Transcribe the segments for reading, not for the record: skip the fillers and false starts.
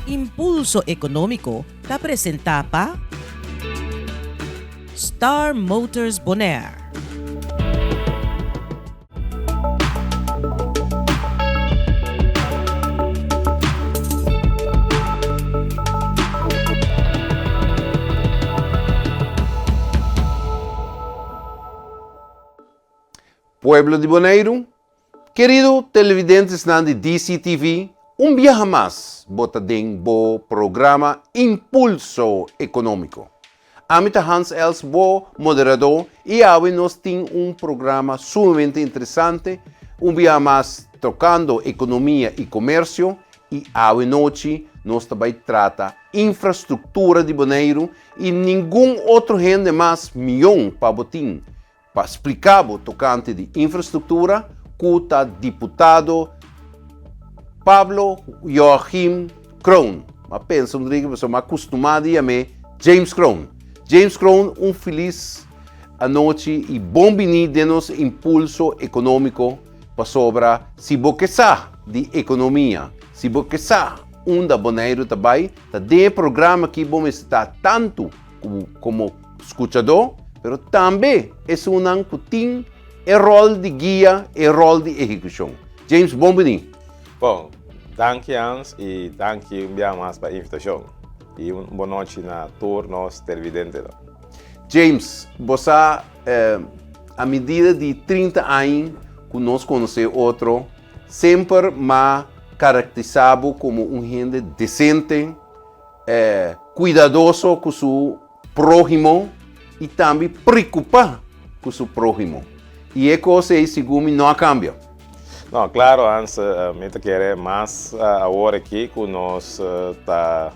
Impulso Ekonómiko ta presentá pa Star Motors Bonaire. Pueblo di Boneiru, Kerido televidentesnan di DCTV, un biaha mas bo ta den bo programa Impulso Ekonómiko. Ami ta Hans Els, bo moderadó, i awe nos tin un programa sumamente interesante, un biaha mas tokando ekonomia i komersio, i awe nochi nos ta bai trata infrastruktura di Boneiru i ningun otro hende mas mion pa bo tin Pa splica bo tocante di infrastructura cu ta diputado Pablo Joachim Kroon. M'a pensa un riki pasobra m'a custuma di yam'é James Kroon. James Kroon un feliz anochi y bon bini den nos Impulso Economico pasobra si bo ke sa di economia, si bo ke sa unda Boneiru ta bay, ta den e programa aki bo mester ta tanto komo skuchadó, pero tambe esunnan ku tin e ròl di guia, e ròl di ehekushon. James, bon bini. Bon, danki Hans i danki un bia mas pa e invitashon. I un bon nochi na tur nos televidentenan. James, bo sa a medida di 30 aña ku nos konosé otro, semper m'a karakterisá bo komo un hende desente, Kuidadoso ku su próhimo i tambe preokupá ku su próhimo. I e kos ei segun mi no a kambia. No, klaro Hans, mi ta kere mas awor aki ku nos ta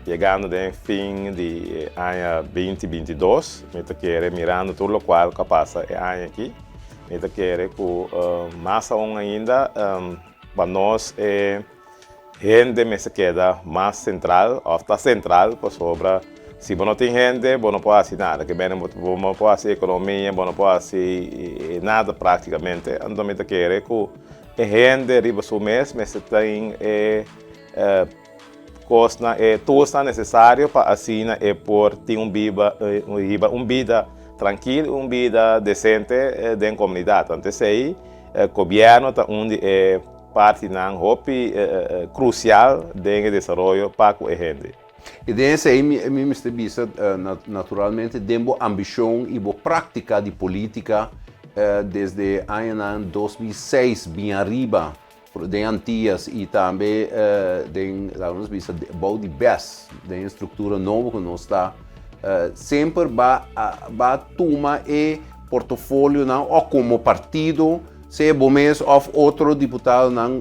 yegando den fin di e aña binti 22, mi ta kere mirando tur lokual ku a pasa e aña aki, mi ta kere ku mas aun ainda pa nos e Hende mester keda mas sentral òf ta sentral pasobra si bo no tin hende bo no por hasi nada. Ke bene bo no por hasi ekonomia, bo no por hasi nada praktikamente. Anto mi ta kere ku e hende riba su mes mester tin e kosnan, e toolsnan nesesario pa asina e por tin un biba, hiba un bida trankil, un bida desente den komunidat. Anto esei gobièrnu ta un di e Partinan hopi krusial den e desaroyo pa ku e hende. I den esei mi mester bisa naturalmente den bo ambishon i bo práktika di polítika desde añanan 2006 bin ariba den Antias i tambe den laga nos bisa bou di bes den e struktura nobo ku nos ta semper ba ba tuma e portofolionan o komo partido Sea bo mes òf otro diputadonan,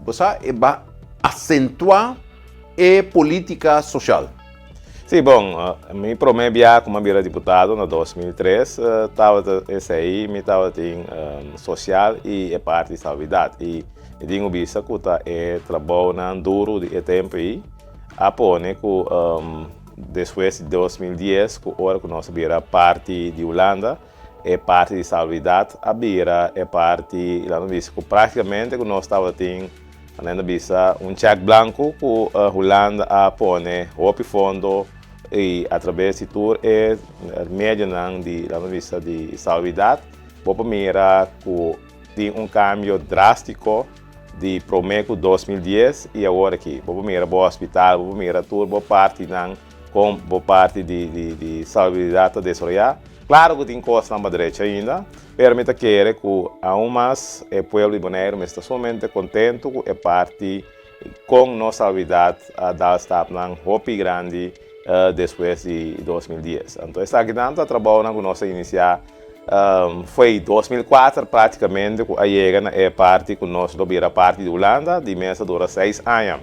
bo sa e ba asentuá e polítika soshal. Sí, bon, mi promé bia ku mi a bira diputado na 2003 tabata esei, mi tabatin sosial i e parti di salbidat. I mi tin ku bisa ku ta e trabounan duru di e tempu ei a pone ku despues di 2010 ku ora ku nos a bira parti di Hulanda, E parti di salubridad a bira e parti, laat me bisa, cu practicamente cu nos tabatin, manera nan ta bisa, un check blanco cu Hulanda a pone hopi fondo y a traves di tur e medionan di, laat me bisa, di salubridad, bo por mira cu tin un cambio drastico di prome cu 2010 y awor aki. Bo por mira bo hospital, bo por mira tur bo partinan con bo parti di salubridad ta desaroya. Claro cu tin cosnan pa drecha ainda, pero mi ta kere cu aun mas e pueblo di Boneiru mester ta sumamente contento cu e parti con nos salubridad a dal stapnan hopi grandi despues di 2010. Anto esakinan ta trabounan cu nos a inicia foi 2004 practicamente cu a yega na e parti cu nos lo bira parti di Hulanda, di mes a dura seis aña.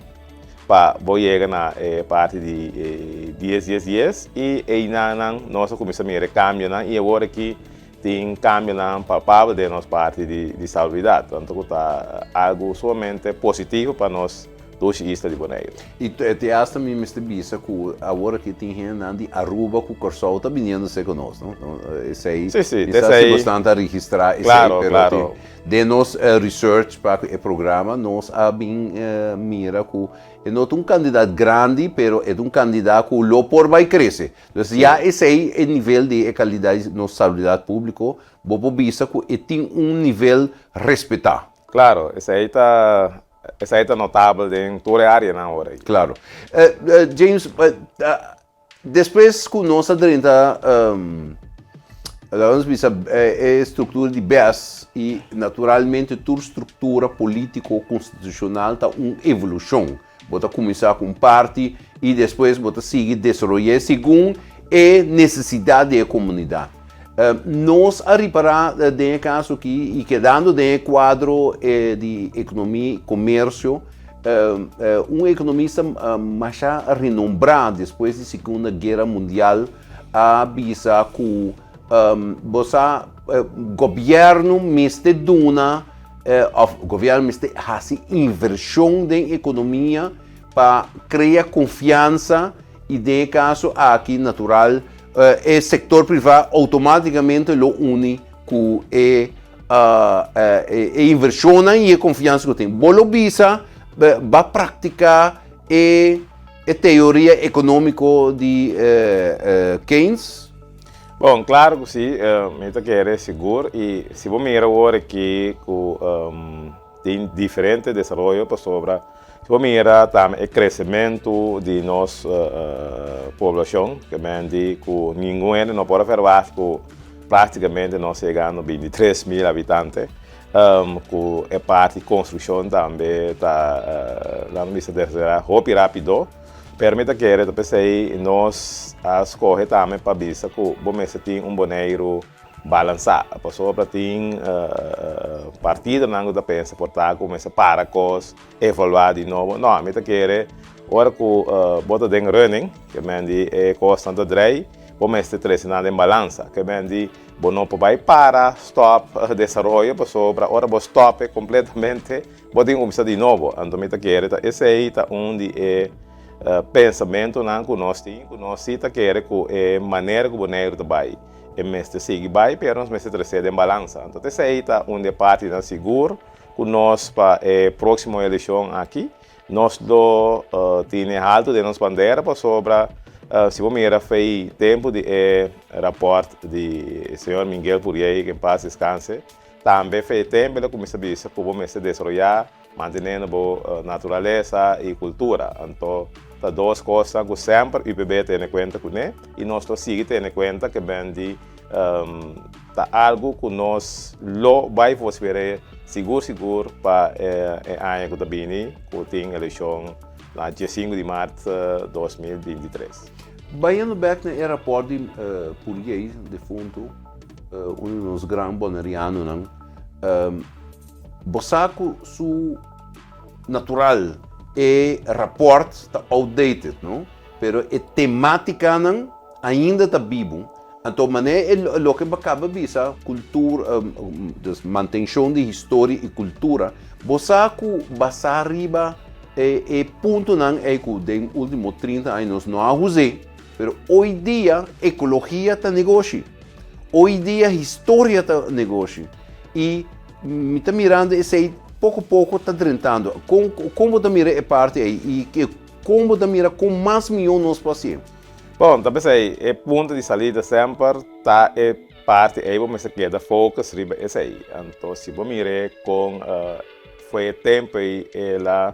Pa bo yega na e parti di e dies dies dies i einanan nos a kuminsá mira e kambionan i awor aki tin kambionan palpabel den nos parti di di salubridat. Tanto ku ta algu sumamente positivo pa nos Dushi isla di Boneiru. I te hasta mi mester bisa ku awor aki tin hendenan di Aruba ku Kòrsou ta biniendo serka nos, no? Esei, Sí, sí, mi sa si bosnan ta registrá esei, pero tin den nos research pa ku e programa nos a bin mira ku e no ta un kandidat grandi, pero e ta un kandidat ku lo por bai krese. Dus ya esei e nivel di e kalidat di nos salubridat públiko, bo por bisa ku e tin un nivel respetá. Klaro, esei ta Esei ta notabel den tur e áreanan ora ei. Claro. James, despues ku nos a drenta, laga nos bisa, e struktura di bes i naturalmente tur struktura polítiko konstitushonal ta un evolushon. Bo ta kuminsá ku un parti i despues bo ta sigui desaroy'é segun e nesesidat di e komunidat. Nos a ripará den e kaso aki i kedando den e kuadro di ekonomia i komersio, un ekonomista masha renombrá despues di Segunda Guera Mundial a bisa ku bo sa gobièrnu mester duna òf gobièrnu mester hasi invershon den ekonomia pa krea konfiansa i den e kaso aki natural E sektor privá outomátikamente lo uni ku e e invershonnan i e konfiansa ku tin. Bo lo bisa ba praktiká e e teoria ekonómiko di Keynes? Bon, klaro ku si, mi ta kere sigur i si bo mira awor aki ku Tin diferente desaroyo pasobra si bo mira tambe e kresementu di nos poblashon ke men di ku ningun hende no por a verwagt ku praktikamente nos yegando 23.000 habitante ku e parti konstrukshon tambe ta laga nos bisa desaroyá hopi rápido pero mi ta kere ta p'esei nos a skohe tambe pa bisa ku bo mester tin un Boneiru Balansá, pasobra tin partidonan ku ta pensa por ta ku mester para kos, evaluá di nobo. No, mi ta kere ora ku bo ta den running, ke men di e kosnan ta drei, bo mester trese nan den balansa. Ke men di bo no por bai para, stòp desaroyo, pasobra ora bo stòp e kompletamente bo tin kuminsá di nobo. Anto mi ta kere ta esei ta un di e pensamentunan ku nos tin, ku nos si ta kere ku e manera ku Boneiru ta bai. E mester sigui bai, pero nos mester tres'é den balansa. Anto t'esei ta un di e partinan sigur ku nos pa e próksimo elekshon aki nos lo tine haltu den nos bandera pasobra si bo mira fei tempu di e rapòrt di señor Miguel Puriey, ke en pas deskanse, tambe fei tempu el a kuminsá bisa ku bo mester desaroyá Mantenendo bo naturalesa i kultura. Anto ta dos kosnan ku semper UPB tene kuenta kuné i nos lo sigui tene kuenta ke ben di ta algu ku nos lo bai vosfer'é sigur sigur pa e aña ku ta bini ku tin elekshon na 15 di mart 2023. Bayendo bek na e rapòrt di Purgey, defuntu, un di nos gran bonerianonan, Bo sa ku su natural e rapòrt ta outdated, no? Pero e tematikanan ainda ta bibu. Anto manera e loke bo a kaba bisa, kultura, dus mantenshon di historia i kultura, bo sa ku basá riba e e puntonan ei ku den último 30 aña nos no a us'é, pero hoy dia ekologia ta negoshi. Hoy dia historia ta negoshi i mi ta mirando esei poko poko ta drentando. Kon kon bo ta mira e parti ei i ke kon bo ta mira kon mas mihó nos por hasié? Bon, ta p'esei e punto di salida semper ta e parti ei bo mester keda focus riba esei. Anto si bo mir'é kon foi e tempu ei el a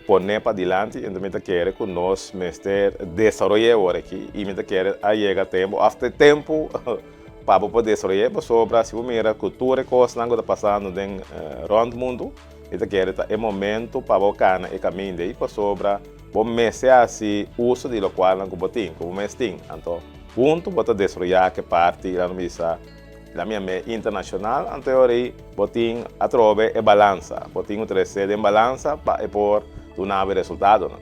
Pone padilanti enton mi ta kere ku nos mester desaroy'é awor aki i mi ta kere a yega tempu òf ta e tempu pa bo por desaroy'é pasobra si bo mira ku tur e kosnan ku ta pasando den rònt mundu mi ta kere ta e momentu pa bo kana e kaminda ei pasobra bo mester hasi uso di lokualnan ku bo tin ku bo mes tin anto huntu bo ta desaroyá ke parti laga nos bisa. La mi amé internashonal, anto e ora ei bo tin atrobe e balansa. Bo tin ku trese den balansa pa e por duna bo e resultadonan.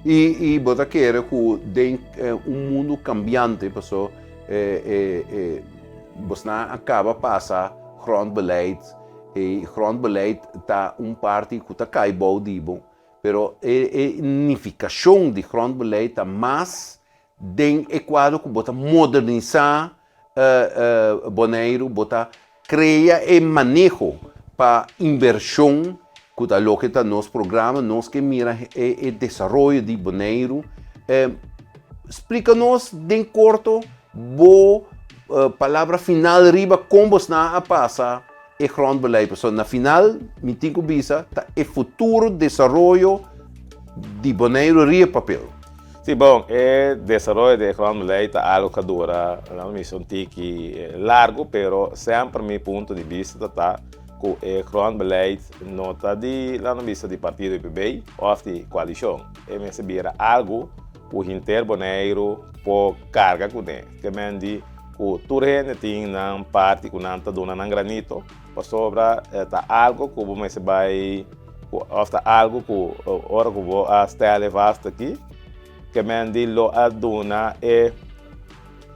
I i bo ta kere ku den un mundu kambiante, paso e e bosnan a kaba pasa grondbeleid, i grondbeleid ta un parti ku ta kai bou di bo. Pero e nifikashon di grondbeleid ta mas den e kuadro ku bo ta modernisá Boneiru, bo ta krea e maneho pa invershon ku ta loke ta nos programa, nos ke mira e desaroyo di Boneiru. Splika nos den korto bo palabra final riba kon bosnan a pasa e grondbeleid, pasobra na final mi tin ku bisa ta e futuro desaroyo di Boneiru riba papel. Sí, bon, e desaroyo di e grondbeleid ta algo ku a dura, laat mi bisa, un tiki largu, pero semper mi punto di bista ta ta ku e grondbeleid no ta di, laat mi bisa, di partido UPB òf di koalishon. E mester bira algu ku henter Boneiru por karga kuné. Ke men di ku tur hende tin nan parti ku nan ta duna nan granito pasobra ta algo ku bo mester bai òf ta algo ku ora ku bo a stel e vast aki ke men di lo a duna e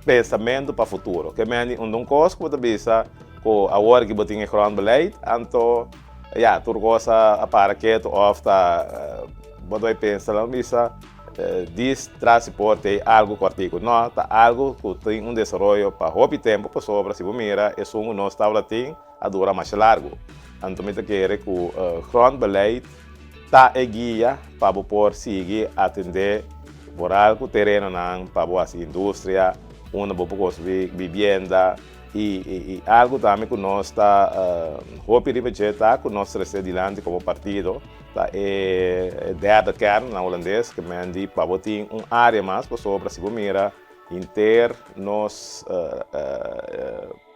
pensamentu pa futuro. Ke men di unda un kos ku bo ta bisa ku awor ki bo tin e grondbeleid anto ya tur kos a para ketu òf ta bo ta bai pensa lo bisa. Dis tras di por t'ei algu kòrtiku. No, ta algu ku tin un desaroyo pa hopi tempu pasobra si bo mira esun ku nos tabata tin a dura masha largu. Anto mi ta kere ku grondbeleid ta e guia pa bo por sigui atendé boral ku terenonan pa bo hasi industria, unda bo por konstruí bibienda i algu tambe ku nos ta hopi riba dje ta ku nos trese dilanti komo partido. Ta e derde kern na hulandes ke men di pa bo tin un área mas pasobra si bo mira henter nos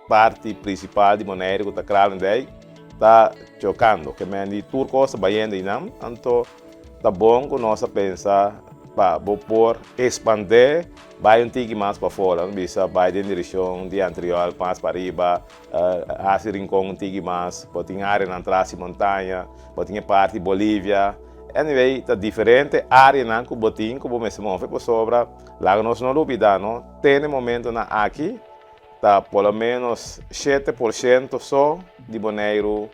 parti prinsipal di Boneiru ku ta Kralendijk ta chokando ke men di tur kos ta bayendo einan anto ta bon ku nos a pensa pa bo por ekspandé bai un tiki mas pafó laga nos bisa bai den direkshon di Antriol mas pariba. Hasi Rincon un tiki mas, bo tin areanan tras di montaña, bo tin e parti Bolivia. Anyway, ta diferente areanan ku bo tin ku bo mester move pasobra laga nos no lubida no, te na e momentonan aki ta por lo menos 7% so di Boneiru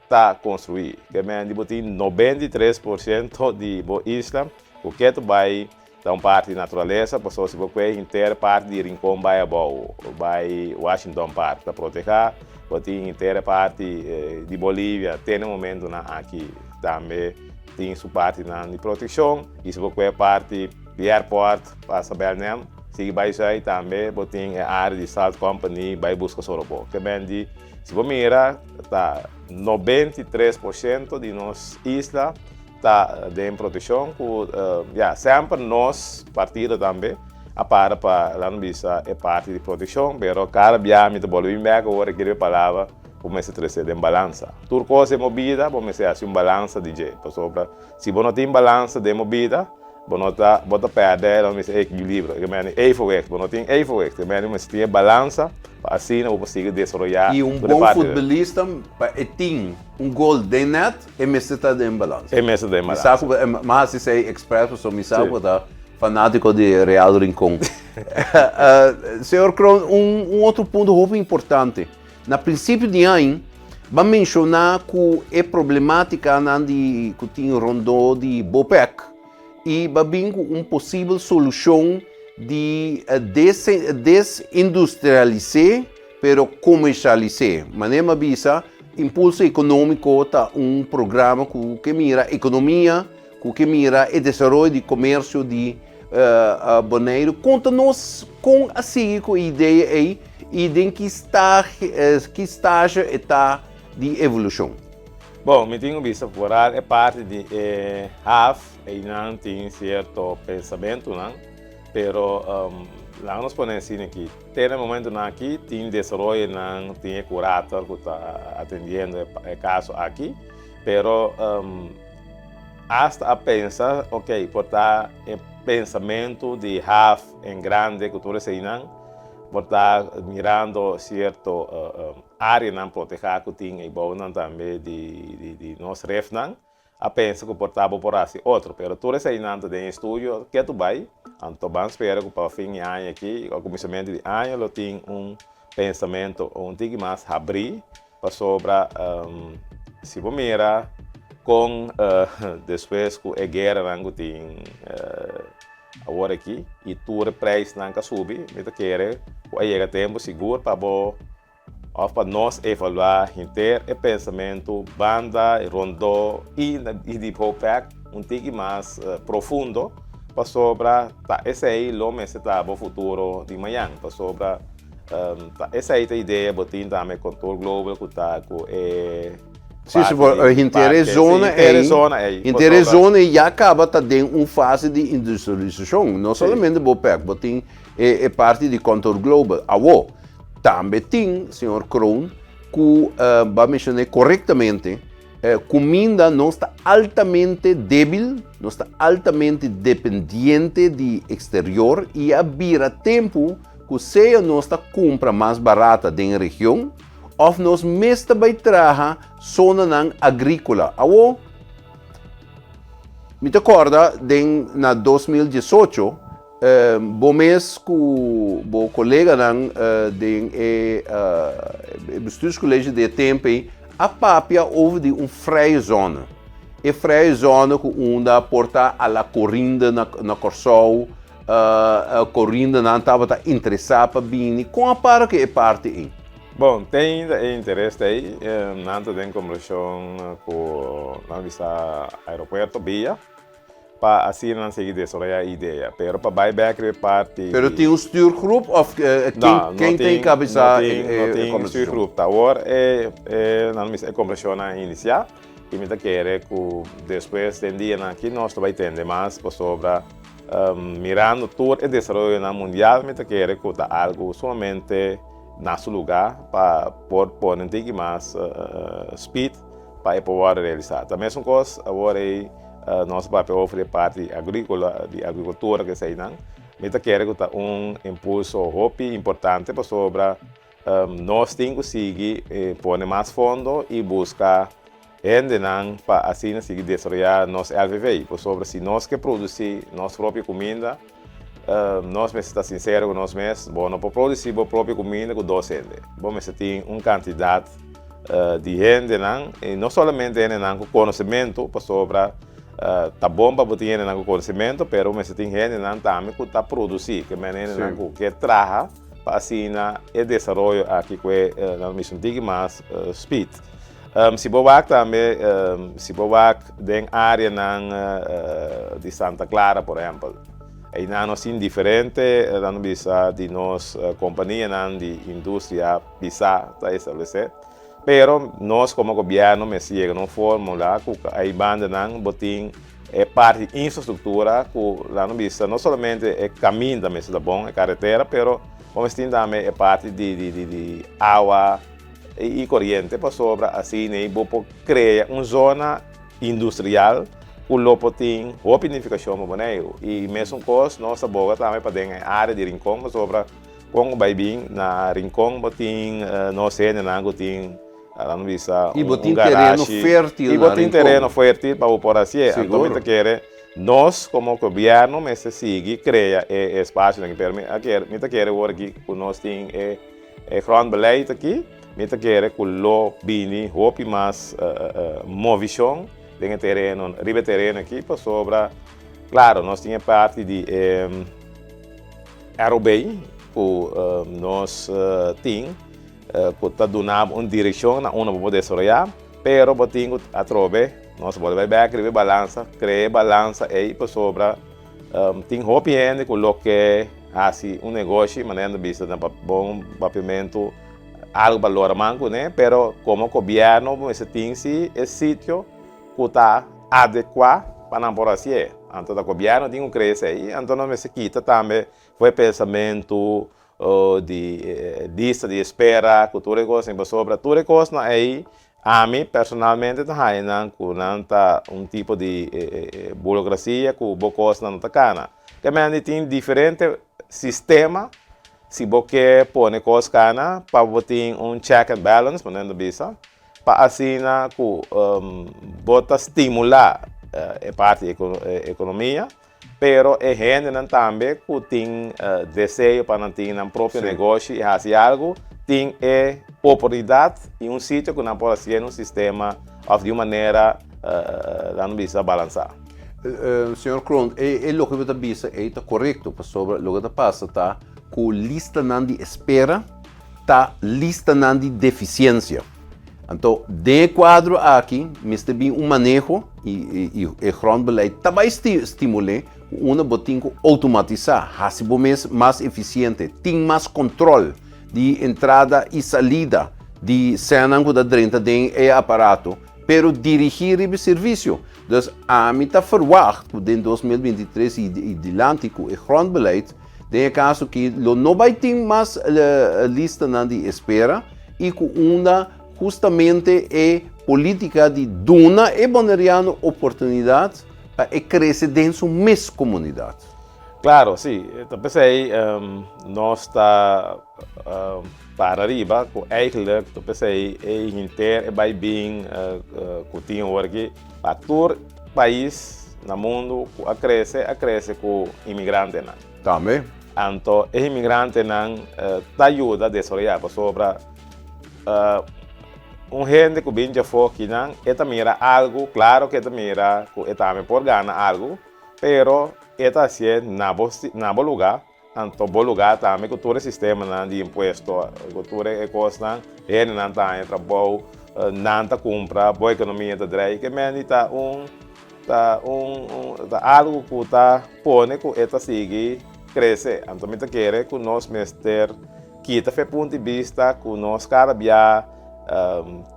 ta konstruí. Ke men di bo tin 93% di bo isla ku ke ta bai Ta un parti di naturalesa, pasobra si bo kue henter parti di Rincon bai abou, bai Washington Park ta protehá, bo tin henter e parti di Bolivia te na e momentunan aki tambe tin su partinan di protekshon, i si bo kue parti di airport pasa Belnem sigui bai zuid tambe bo tin e área di Salt Company bai buska Sorobo. Ke men di si bo mira ta 93% di nos isla Ta den proteccion cu ya semper nos partido tambe a para pa laat mi bisa e parti di proteccion pero cada bia mi ta bolbe bin bek awor e kere palabra bo mester trece den balansa. Tur cos den bo bida bo mester haci un balansa di dje pasobra si bo no tin balansa den bo bida bo no ta bo ta perde laat mi bisa equilibrio evenwicht bo no tin evenwicht bo mester tin e balansa pa asina bo por sigui desaroya Y un tur e bon parti. futbolista pa e tin un gol den net E mester ta den balansa. E mester den balansa. Mi sa ku mi hasi esei express pasobra mi sa ku ta fanátiko di Real Rincon. Señor Kroon, un otro punto hopi importante. Na prinsipio di aña bo a menshoná ku e problemátikanan di ku tin rondó di Bopec i bo a bin ku un posibel solushon di desindustrialis'é pero komersialis'é. Manera mi a bisa, Impulso Ekonómiko ta un programa ku ke mira ekonomia, ku ke mira e desaroyo di komersio di Boneiru. Konta nos kon a sigui ku e idea ei i den ki ki stage e ta di evolushon. Bon, mi tin ku bisa foral e parti di e haf, einan tin sierto pensamentunan, pero laga nos pone asina aki. Te na e momentonan aki tin desaroyonan, tin e curator cu ta atendiendo e caso aki, pero hasta a pensa, ok, por ta e pensamento di haf en grande cu tur eseinan, por ta mirando cierto areanan proteha cu tin eibounan tambe di nos refnan. A pensa ku por ta bo por hasi otro, pero tur eseinan ta den estudio ketu bai, anto ban spera ku pa fin di aña aki o kuminsamentu di aña lo tin un pensamentu un tiki mas habrí, pasobra si bo mira. Kon despues ku e gueranan ku tin awor aki i tur e preisnan ka subi, mi ta kere ku a yega tempu sigur pa bo òf pa nos evaluá henter e pensamentu banda rondó i di Bopec un tiki mas profundo pasobra ta esei lo mester ta bo futuro di mañan pasobra ta esei ta idea bo tin tambe Contour Global ku ta ku e Sí, sí, henter e zona ei, henter e zona ei ya kaba ta den un fase di industrialisashon. No solamente Bopec, bo tin e parti di Contour Global. Awo, tambe tin, señor Kroon, ku bo a menshoné korektamente, kuminda nos ta altamente debil, nos ta altamente dependiente di eksterior i a bira tempu ku sea nos ta kumpra mas barata den region, Of nos mes ta bai traha zonanan agríkola. Awor, mi ta kòrda den na 2018, bo mes ku bo koleganan den e bestuurscollege di e tempu ei a papia over di un vrije zone. E vrije zone ku unda por ta a la Corinde na Kòrsou, Corindanan tabata interesá pa bini. Kon a para ku e parti ei? Bon, te ainda e interes ta ei. Nan ta den kombersashon ku nan bisa aeropuerto bia pa asina nan sigui desaroyá e idea. Pero pa bai bèk riba e parti di. Pero tin un stuurgroep òf ken ta enkabesá e kombersashon? No tin stuurgroep. Ta awor e nan bisa e kombersashonnan a inisiá i mi ta kere ku despues den dianan aki nos ta bai tende mas pasobra. Mirando tur e desaroyonan mundial mi ta kere ku ta algu sumamente na su lugá pa por pone un tiki mas speed pa e por wòrdu realisá. Ta mesun kos awor ei nos a papia over di e parti agríkola, di agrikultura ku eseinan. Mi ta kere ku ta un impulso hopi importante pasobra nos tin ku sigui pone mas fondo i buska Hendenan pa asina sigui desaroyá nos LVV, pasobra si nos ke produsí nos propio kuminda, nos mester ta sinsero ku nos mes, bo no por produsí bo propio kuminda ku dos hende. Bo mester tin un kantidat di hendenan, i no solamente hendenan ku konosementu, pasobra ta bon pa bo tin hendenan ku konosementu, pero bo mester tin hendenan tambe ku ta produsí, ke men hendenan ku ke traha pa asina e desaroyo aki ku e nan mester un tiki mas speed. Si bo wak tambe, si bo wak den areanan di Santa Clara por ehempel, einan nos tin diferente, nan no bisa, di nos kompanianan di industria pisá ta establesé, pero nos komo gobièrnu mester yega na un fórmula ku ei bandanan bo tin e parti di infrastruktura ku nan no bisa no solamente e kaminda mester ta bon, e karetera, pero bo mester tin tambe e parti di awa, i koriente pasobra asina ei bo por krea un zona industrial ku lo por tin hopi nifikashon pa Boneiru. I mesun kos nos ta boga tambe pa den e área di Rincon pasobra kon ku bai bin na Rincon bo tin nos hendenan ku tin laga bisa un garashi i bo tin tereno fértil pa bo por hasié. Anto mi ta kere nos komo gobièrnu mester sigui krea e espasionan aki pero mi ta kere wor aki ku nos tin e E grondbeleid aki mi ta kere ku lo bini hopi mas movishon den e tereno, riba e tereno aki pasobra klaro nos tin e parti di e ROB ku nos tin ku ta duna bo un direkshon na unda bo por desaroyá pero bo tin ku atrobe nos a bolbe bai bèk riba e balansa krea e balansa ei pasobra Tin hopi hende ku lo ke hasi un negoshi, manera nan ta bisa na bon papiamentu, algu pa lora man kuné, pero komo gobièrnu bo mester tin si e sitio ku ta adekuá pa nan por hasié. Anto ta gobièrnu tin ku krea esei, anto nos mester kita tambe for e pensamentu di lista di espera ku tur e kosnan, pasobra tur e kosnan ei Ami personalmente ta haña nan ku nan ta un tipo di burokrasia ku bo kosnan no ta kana. Ke mende tin diferente sistema si bo ke pone kos kana pa bo tin un check and balance manera nan ta bisa pa asina ku bo ta stimulá e parti di ekonomia. Pero e hendenan tambe ku tin deseo pa nan tin nan propio negoshi i hasi algu, tin e oportunidat i un sitio ku nan por hasié den un sistema òf di un manera Laat bisa balansá. Señor Kroon, e loke bo ta bisa ei ta korekto, pasobra loke ta pasa ta ku listanan di espera ta listanan di defisiensia. Anto den e kuadro aki mester bin un maneho i e grondbeleid ta bai stimul'é ku unda bo tin ku outomatisá, hasi bo mes mas efisiente, tin mas kontròl di entrada i salida di sènnan ku ta drenta den e aparato, pero dirigí riba e servisio. Dus ami ta ferwagt ku den 2023 i dilanti ku e grondbeleid den e kaso ki lo no bai tin mas listanan di espera i ku unda hustamente e polítika di duna e boneriano oportunidat pa e krese den su mes komunidat. Klaro, sí. Ta p'esei nos ta para riba ku eigenlijk ta p'esei e hinter e bai bin ku tin awor aki pa tur pais na mundu ku a krese a krese ku imigrantenan. Tambe. Anto e imigrantenan ta yuda desaroyá pasobra un hende ku bin djafó akinan e ta mira algu, klaro ku e ta mira ku e tambe por gana algu. Pero e ta hasié na bo na bo lugá, anto bo lugá tambe ku tur e sistemanan di impuesto, ku tur e kosnan, hendenan ta haña trabou, nan ta kumpra, bo ekonomia ta drei. Ke mende ta un ta un ta algu ku ta pone ku e ta sigui krese. Anto mi ta kere ku nos mester kita fe punto di bista ku nos kada bia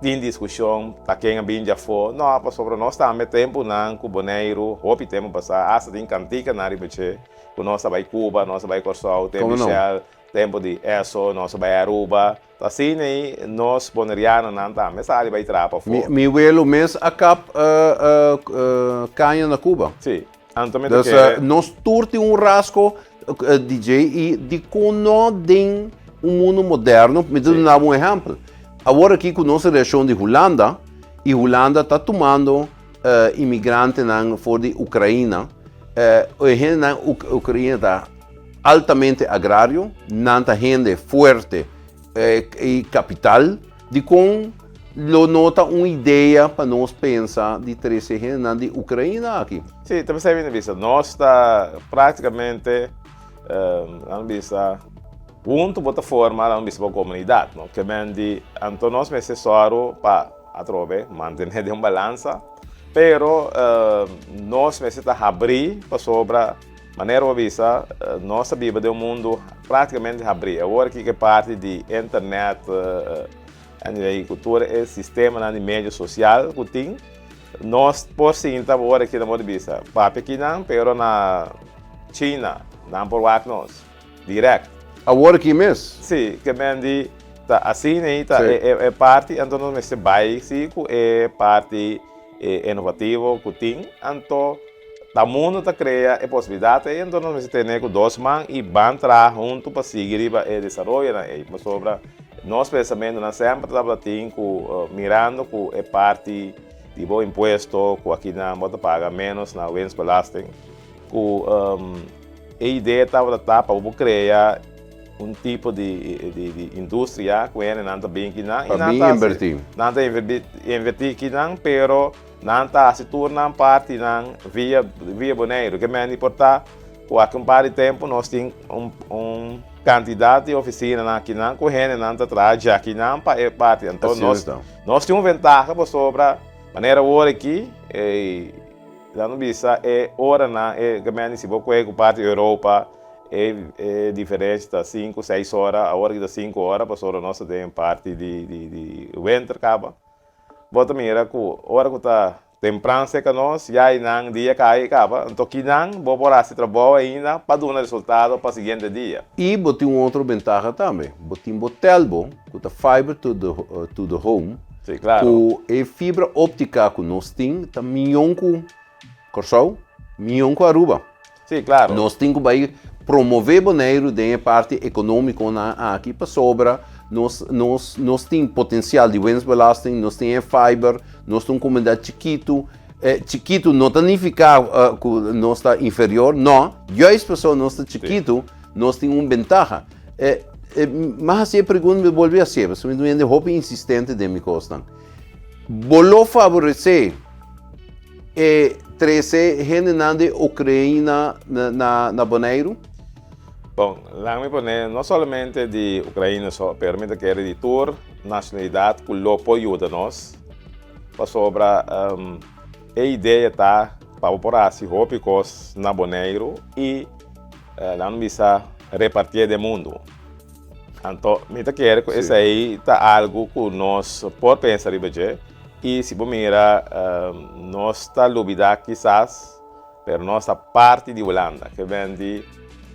Tin diskushon ta ken a bin djafó. No, pasobra nos tambe tempunan ku Boneiru, hopi tempu pasá, asta tin kantikanan riba dje, ku nos a bai Cuba, nos a bai Kòrsou, tempu di Shell, tempu di Esso, nos a bai Aruba. Ta asina ei nos bonerianonan tambe sali bai traha pafó. Mi welo mes a kap kaña na Cuba. Sí. Anto mi ta kere. Dus nos tur tin un rasgo di dje i dikon no den un mundu moderno? Mi ta duna bo un ehèmpel. Awor aki ku nos reakshon di Hulanda i Hulanda ta tumando imigrantenan for di Ukraina, e hendenan Ukraina ta altamente agrario, nan ta hende fuerte i kapital. Dikon lo no ta un idea pa nos pensa di trese hendenan di Ukraina aki? Sí, ta p'esei mi ta bisa, nos ta práktikamente, nan bisa, huntu bo ta forma, nan bisa, bo komunidat, no? Ke men di, anto nos mester sòru pa atrobe mantené den un balansa, pero nos mester ta habrí pasobra, manera bo bisa, nos ta biba den un mundu práktikamente habrí. Awor aki ke parti di internet, anyway, ku tur e sistemanan di medio sosial ku tin, nos por sinta awor aki na modo di bisa, papia kinan, pero na China nan por wak nos dirèkt. Awor aki mes? Sí, ke men di ta asina ei ta e parti, anto nos mester bai sí ku e parti inovativo ku tin, anto Ta mundu ta krea e posibilidat ei, enton nos mester tene ku dos man i ban traha huntu pa sigui riba e desaroyonan ei. Pasobra nos pensamentunan semper tabata tin ku mirando ku e parti di bo impuesto ku akinan bo ta paga ménos na winstbelasting, ku e idea tabata ta pa bo krea un tipo di industria ku hendenan ta bin kinan i nan ta hasi, nan ta invertí kinan pero Nan ta hasi tur nan partinan via via Boneiru. Ke men di por ta ku aki un par di tempu nos tin un un kantidat di ofisinanan akinan ku hendenan ta traha djakinan pa e parti. Anto nos nos tin un ventaha pasobra manera awor aki e nan ta bisa e oranan e ke men di si bo kohe ku parti Europa e e diferensia ta sinku seis ora awor aki ta sinku ora pasobra nos ta den parti di di di wenter kaba. Bo ta mira ku ora ku ta tempran serka nos, ya i nan dia kai kaba, anto kinan bo por hasi trabou ainda pa duna resultado pa siguiente dia. I bo tin un otro bentaha tambe, bo tin bo telbo ku ta fiber to the to the home, Sí, klaro. ku e fibra optika ku nos tin ta mion ku Kòrsou, mion ku Aruba. Sí, klaro. Nos tin ku bai promové Boneiru den e parti ekonómikonan aki pasobra nos nos nos tin potensial di winstbelasting, nos tin e fiber, nos ta un komunidat chikitu. Chikitu no ta nifiká ku nos ta inferior, no, juist pasobra nos ta chikitu nos tin un bentaha. Mi a hasi e pregunta, mi bolbe hasié pasobra mi ta un hende hopi insistente den mi kosnan. Bo lo faboresé? E trese hendenan di Ukraina na Boneiru? Bon, laga mi pone no solamente di Ukraina so, pero mi ta kere di tur nacionalidad cu lo por yuda nos, pasobra e idea ta pa bo por haci hopi cos na Boneiru y laga mi bisa repartié den mundo. Anto mi ta kere ku esei ta algu ku nos por pensa riba dje i si bo mira nos ta lubida kisas pero nos ta parti di Hulanda ke ben di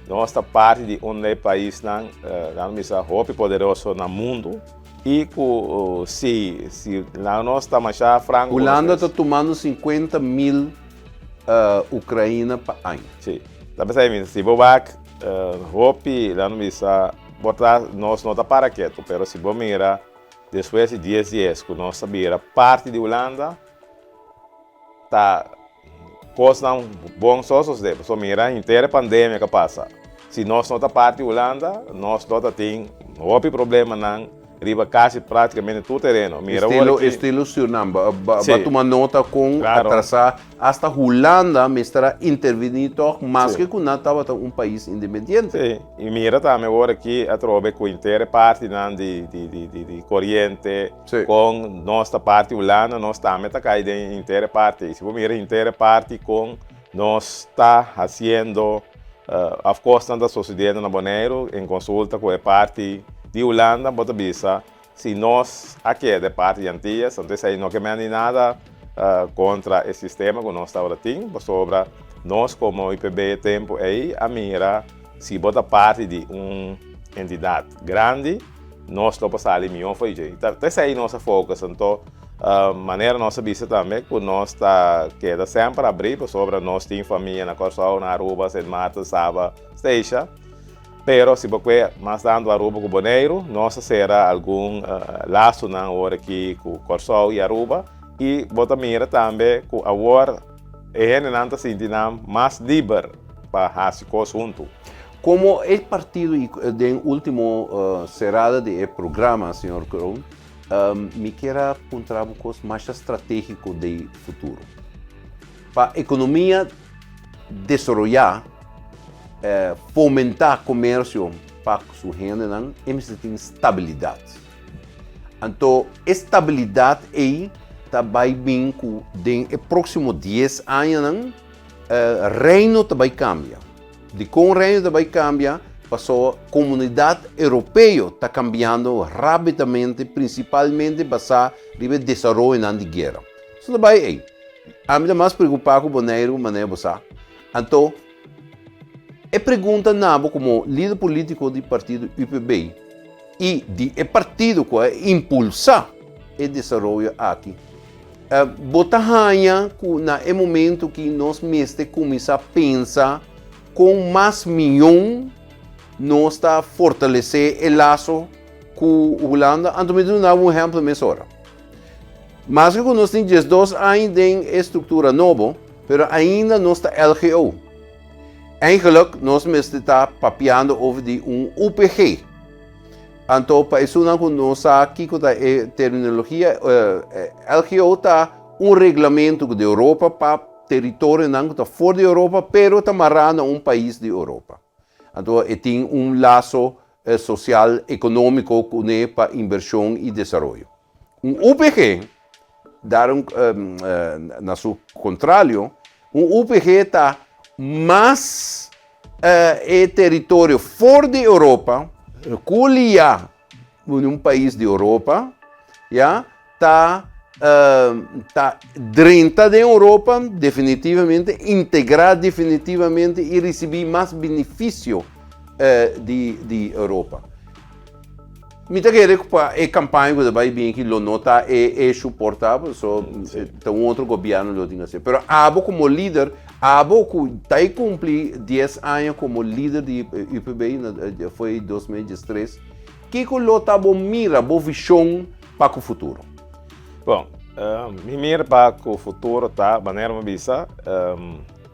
nos ta parti di un di e paisnan nan bisa hopi poderoso na mundu i ku si si nos ta masha franko ku nos Hulanda ta tumando 50 mil Ukraina pa aña. Si, ta p'esei mi si bo wak Hopi nan bisa, por ta nos no ta para ketu, pero si bo mira despues di dies dies ku nos ta bira parti di Hulanda, ta kosnan bon so sosodé. Pasobra mira henter e pandemia ku a pasa. Si nos no ta parti di Hulanda, nos lo ta tin hopi problemanan Riba casi prácticamente tur tereno. Mira Estilo, aki. Estilo Surinam. Ba, ba, ba tuma nota con atrasá. Hasta Hulanda mester a intervení toch, maske ku nan tabata un pais independiente. Sí. I mira tambe awor aki atrobe ku inter e partinan di, di, di, di, di koriente, kon nos ta parti Hulanda, nos tambe ta kai den inter e parti. I si bo mira inter e parti kon nos ta hasiendo Of kosnan ta sosediendo na Boneiru, en konsulta ku e parti di Hulanda bo ta bisa si nos a keda e parti di Antillas, anto esei no ke mende nada kontra e sistema ku nos tabata tin, pasobra nos komo UPB e tempu ei a mira si bo ta parti di un entidat grandi, nos lo por sali mihó for dje. Ta esei nos a focus, anto manera nos a bisa tambe ku nos ta keda semper abrí pasobra nos tin famia na Kòrsou, na Aruba, Sint Maarten, Saba, Statia. Pero si bo kue mas tantu Aruba ku Boneiru, nos a sera algun lasonan awor aki ku Kòrsou i Aruba i bo ta mira tambe ku awor e hendenan ta sinti nan mas liber pa hasi kos huntu. Komo e partido i den ultimo serada di e programa, señor Kroon, mi kier a puntra bo kos masha strategiko di futuro. Pa ekonomia desaroyá, fomentá komersio pa su hendenan, e mester tin stabilidat. Anto e stabilidat ei ta bai bin ku den e próksimo dies añanan Reino ta bai kambia. Dikon Reino ta bai kambia? Pasobra komunidat europeo ta kambiando rápidamente, prinsipalmente basá riba e desaroyonan di guera. Esei ta bai ei. Ami ta mas preokupá ku Boneiru manera bo sa. Anto, e pregunta na bo komo lider polítiko di partido UPB i di e partido ku a impulsá e desaroyo aki, Bo ta haña ku na e momentu ki nos mester kuminsá pensa kon mas mion nos ta fortalesé e laso ku Hulanda? Anto mi ta duna bo un ehèmpel mesora. Maske ku nos tin 12 aña den e struktura nobo, pero ainda nos ta LGO. Eigenlijk nos mester ta papiando over di un UPG. Anto pa esunnan ku no sa kiko ta e terminologia, LGO ta un reglamentu di Europa pa teritorionan ku ta for di Europa pero ta mará na un pais di Europa. Anto e tin un laso sosial ekonómiko kuné pa invershon i desaroyo. Un UPG, daarom na su kontralio, un UPG ta mas E teritorio for di Europa, ku liá ku un pais di Europa, ya, ta ta drenta den Europa definitivamente, integrá definitivamente i risibí mas benefisio di di Europa. Mi ta kere ku pa e kampaña ku ta bai bin aki lo no ta e issue por ta, paso ta un otro gobièrnu lo tin ku hasi. Pero abo komo lider, abo ku ta e kumpli dies aña komo lider di UPB na foi 2013, kiko lo ta bo mira, bo vishon pa ku futuro? Bon, mi mira pa ku futuro ta, manera mi a bisa,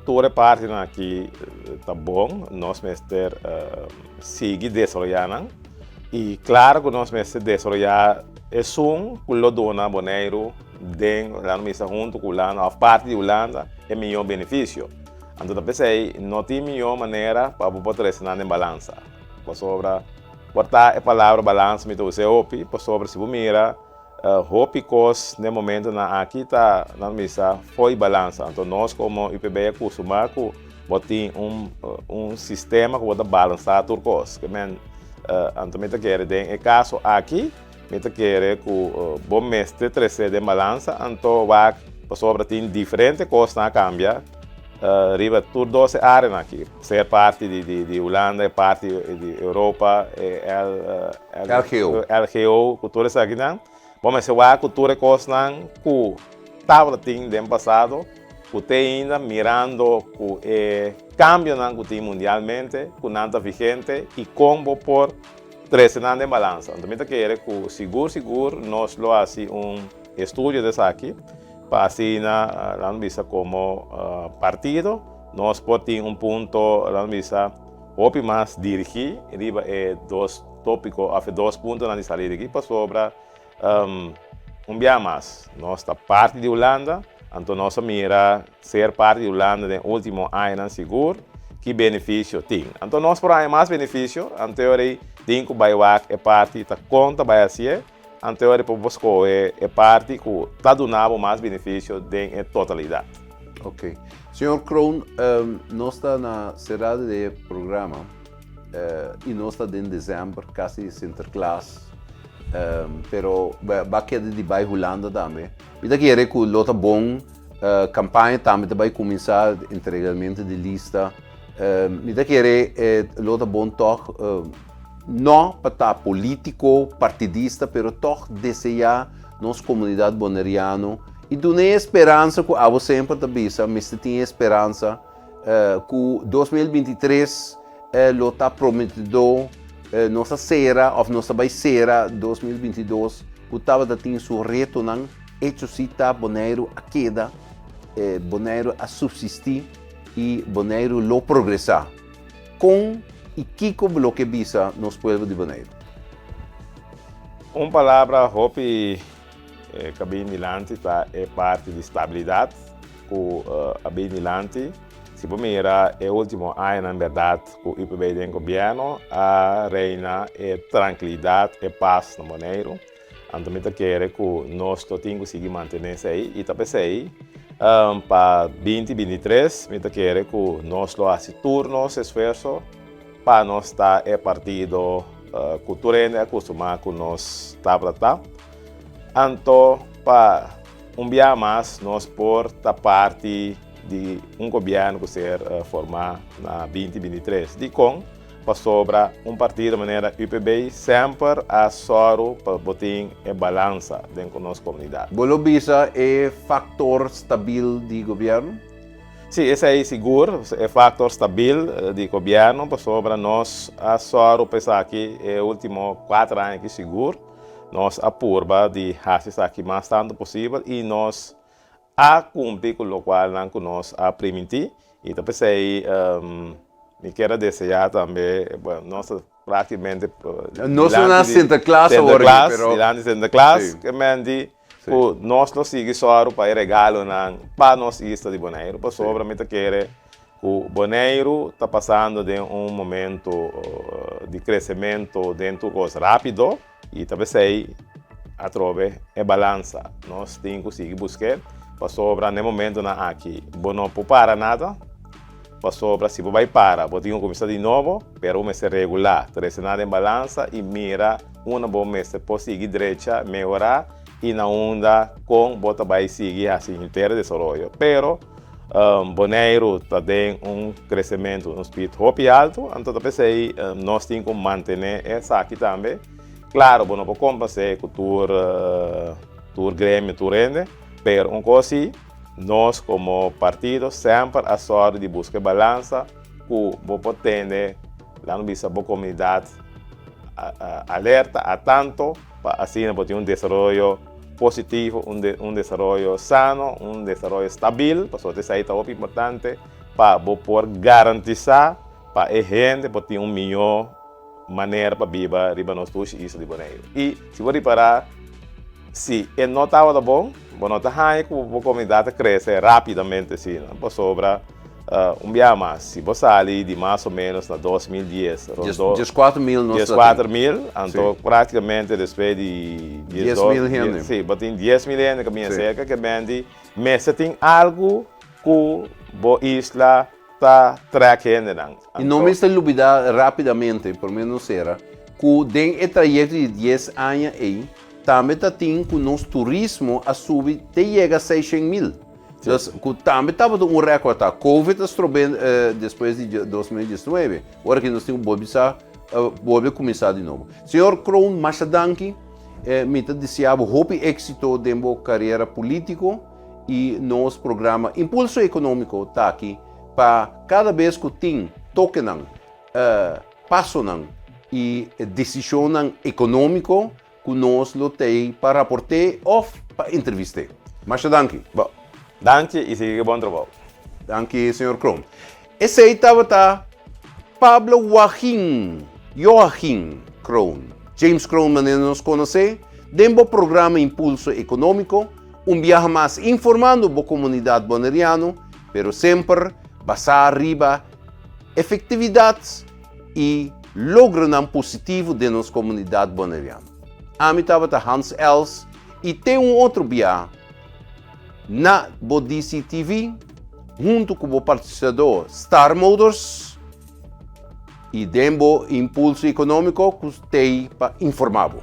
tur e partinan aki ta bon, nos mester sigui desaroyá nan. I klaro ku nos mester desaroyá esun ku lo duna Boneiru den, laga nos bisa huntu ku Hulanda òf parti di Hulanda e mihó benefisio. Anto ta p'esei no tin mihó manera pa bo por trese nan den balansa. Pasobra por ta e palabra balansa mi ta usa e hopi, pasobra si bo mira hopi kos den momentonan aki ta nan bisa fo'i balansa. Anto nos komo UPB a kustumá ku bo tin un un sistema ku bo ta balansá tur kos. Ke men anto mi ta kere den e kaso aki mi ta kere ku bo mester trese den balansa anto wak pasobra tin diferente kosnan a kambia riba tur dos e areanan aki, sea parti di Hulanda e parti di Europa e LGO. LGO ku tur esakinan. Bo mester wak ku tur e kosnan ku tabata tin den pasado ku te ainda mirando ku e kambionan ku tin mundialmente ku nan ta vigente i kon bo por trese nan den balansa. Anto mi ta kere ku sigur sigur nos lo hasi un estudio di esaki pa asina laga nos bisa komo partido nos por tin un punto laga nos bisa hopi mas dirigí riba e dos tópiko òf e dos puntonan di salida aki pasobra un bia mas nos ta parti di Hulanda anto nos a mira ser parti di Hulanda den último añanan sigur ki benefisio tin anto nos por haña mas benefisio anto e ora ei tin ku bai wak e parti ta kon ta bai hasié anto e ora ei por bo skohe e parti ku ta duna bo mas benefisio den e totalidat. Ok. Señor Kroon, nos ta na serada di e programa i nos ta den december, kasi Sinterklaas, pero ba keda di bai Hulanda tambe. Mi ta kere ku lo ta bon, kampaña tambe ta bai kuminsá, entregamentu di lista. Mi ta kere lo ta bon tòg, no pa ta polítiko, partidista, pero tòg deseá nos komunidat boneriano i duna e speransa ku abo semper ta bisa, mester tin e speransa ku 2023 lo ta prometedó. Nos a sera òf nos ta bai sera 2022 ku tabata tin su retonan. Echo si ta Boneiru a keda, Boneiru a supsistí i Boneiru lo progresá. Kon i kiko bo lo ke bisa nos pueblo di Boneiru? Un palabra hopi ku a bin dilanti ta e parti di stabilidat ku a bin dilanti. Si bo mira e ultimo añanan bèrdat ku UPB den gobièrnu a reina e trankilidat, e pas na Boneiru. Anto mi ta kere ku nos lo tin ku sigui mantené esei i ta p'esei pa 2023 mi ta kere ku nos lo hasi tur nos esfuerso pa nos ta e partido ku tur hende a kustumá ku nos tabata ta. Anto pa un bia mas nos por ta parti di un gobièrnu ku ser formá na 2023. Dikon? Pasobra un partido manera UPB semper a sòru pa bo tin e balansa den ku nos komunidat. Bo lo bisa e faktor stabil di gobièrnu? Sí, esei sigur, e faktor stabil di gobièrnu, pasobra nos a sòru pa esaki e último kuater aña aki sigur. Nos a purba di hasi esaki mas tantu posibel i nos a kumpli ku lokualnan ku nos a primintí. I ta p'esei mi kier a deseá tambe, bueno, nos ta práktikamente Nos no na Sinterklaas awor aki, pero. Dilanti Sinterklaas, ke men di ku nos lo sigui sòru pa e regalonan pa nos isla di Boneiru, pasobra mi ta kere ku Boneiru ta pasando den un momento di kresementu den tur kos rápido. I ta p'esei atrobe e balansa nos tin ku sigui busk'é, pasobra n'e momentonan aki bo no por para nada, pasobra si bo bai para bo tin ku kuminsá di nobo, pero bo mester regulá, trese nan den balansa i mira unda bo mester por sigui drecha, mehorá i na unda kon bo ta bai sigui hasi henter e desaroyo. Pero Boneiru ta den un kresementu, un speed hopi altu, anto ta p'esei nos tin ku mantené esaki tambe. Klaro, bo no por kompens'é ku tur tur gremio, tur hende, pero un kos si, nos komo partido semper a sòru di buska e balansa ku bo por tene, laga nos bisa, bo komunidat alerta, a tanto, pa asina bo tin un desaroyo positivo, un desaroyo sano, un desaroyo stabil, pasobra esei ta hopi importante pa bo por garantisa pa e hende por tin un mihó manera pa biba riba nos dushi isla di Boneiru. I si bo ripará, Si e no tabata bon, bo no ta haña ku bo komunidat ta krese rápidamente asina, pasobra un biaha mas, si bo sali di mas o ménos na 2010, rondó 14 mil nos ta tin. 14 mil, anto práktikamente despues di 10 mil hende. Si, bo tin 10 mil hende ku bini aserka, ke benti mester tin algu ku bo isla ta trèk hendenan. I no mester lubidá rápidamente, promé nos sera, ku den e trayekto di 10 aña ei, tambe ta tin ku nos turismo a subi te yega 600 mil. Dus ku tambe tabata un rèkòrt ta. Covid a strob'é despues di 2019, ora ku nos tin ku bolbe sa, bolbe kuminsá di nobo. Señor Kroon, masha danki. Mi ta deseá bo hopi éksito den bo karera polítiko i nos programa Impulso Ekonómiko ta aki pa kada bes ku tin tokenan, pasonan i desishonnan ekonómiko ku nos lo t'ei pa raport'é òf pa entrevist'é. Masha danki. Bon. Danki i sigui ku bon trabou. Danki señor Kroon. Esei tabata Pablo Joachim, Joachim, Kroon, James Kroon manera nos konos'é, den bo programa Impulso Ekonómiko, un biaha mas informando bo komunidat boneriano, pero semper basá riba efektividat i logronan positivo den nos komunidat boneriano. Ami tabata Hans Els i te un otro biaha na bo DCTV huntu ku bo patrosinador Star Motors i den bo Impulso Ekonómiko ku stei pa informá bo.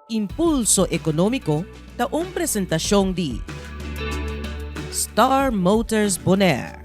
Impulso Ekonómiko ta un presentashon di Star Motors Bonaire.